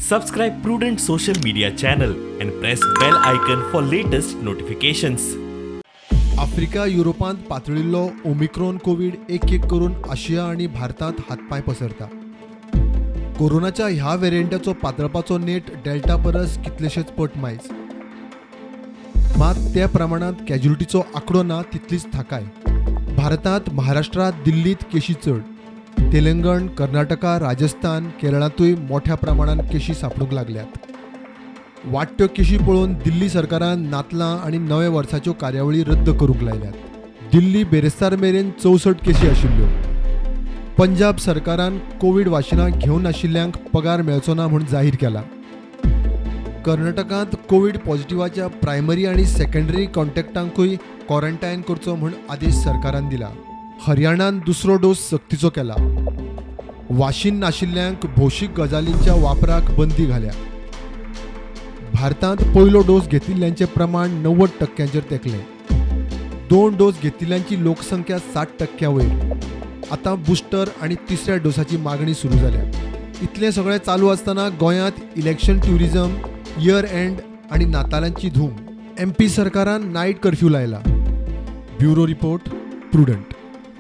Subscribe Prudent social media channel and press bell icon for latest notifications. Africa युरोपांत पातळिल्लो Omicron Covid एक एक करून आशिया आनी भारतांत हातपांय पसरता. कोरोनाच्या ह्या वेरियंटाचो पातळपाचो नेट डेल्टा परस कितलेशेच पट मायज. मात त्या प्रमाणांत कॅज्युलिटीचो आंकडो ना तितलीच थाकाय. भारतांत महाराष्ट्रांत दिल्लीत केशी चड. तेलंगण, कर्नाटका, राजस्थान, केरळांतूय मोठ्या प्रमाणात केशी सांपडूंक लागल्यात. वाडट्यो केशी पळोवन दिल्ली सरकारान नातलां आनी नव्या वर्साच्यो कार्यावळी रद्द करूंक लायल्यात. दिल्ली बेरेस्तार मेरेन 64 केशी आशिल्ल्यो. पंजाब सरकारान कोवीड वाशिनां घेवन नाशिल्ल्यांक पगार मेळचो ना म्हूण जाहीर केला. कर्नाटकांत कोवीड पॉझिटिव्हाच्या प्रायमरी आनी सेकंडरी कॉन्टॅक्टांकूय क्वॉरंटायन करचो म्हूण आदेश सरकारान दिला. हरियाणान दुसरो डोस सक्तीचो केला. वाशीन नाशिल्ल्यांक भौशीक गजालींच्या वापराक बंदी घाल्या. भारतांत पयलो डोस घेतिल्ल्यांचें प्रमाण 90 टक्क्यांचेर तेंकलें. दोन डोस घेतिल्ल्यांची लोकसंख्या 60 टक्क्यां वयर. आतां बुस्टर आनी तिसऱ्या डोसाची मागणी सुरू जाल्या. इतलें सगळें चालू आसतना गोंयांत इलेक्शन ट्युरिझम, इयर एंड आनी नातालांची धूम. एमपी सरकारान नायट कर्फ्यू लायला. Bureau report, Prudent.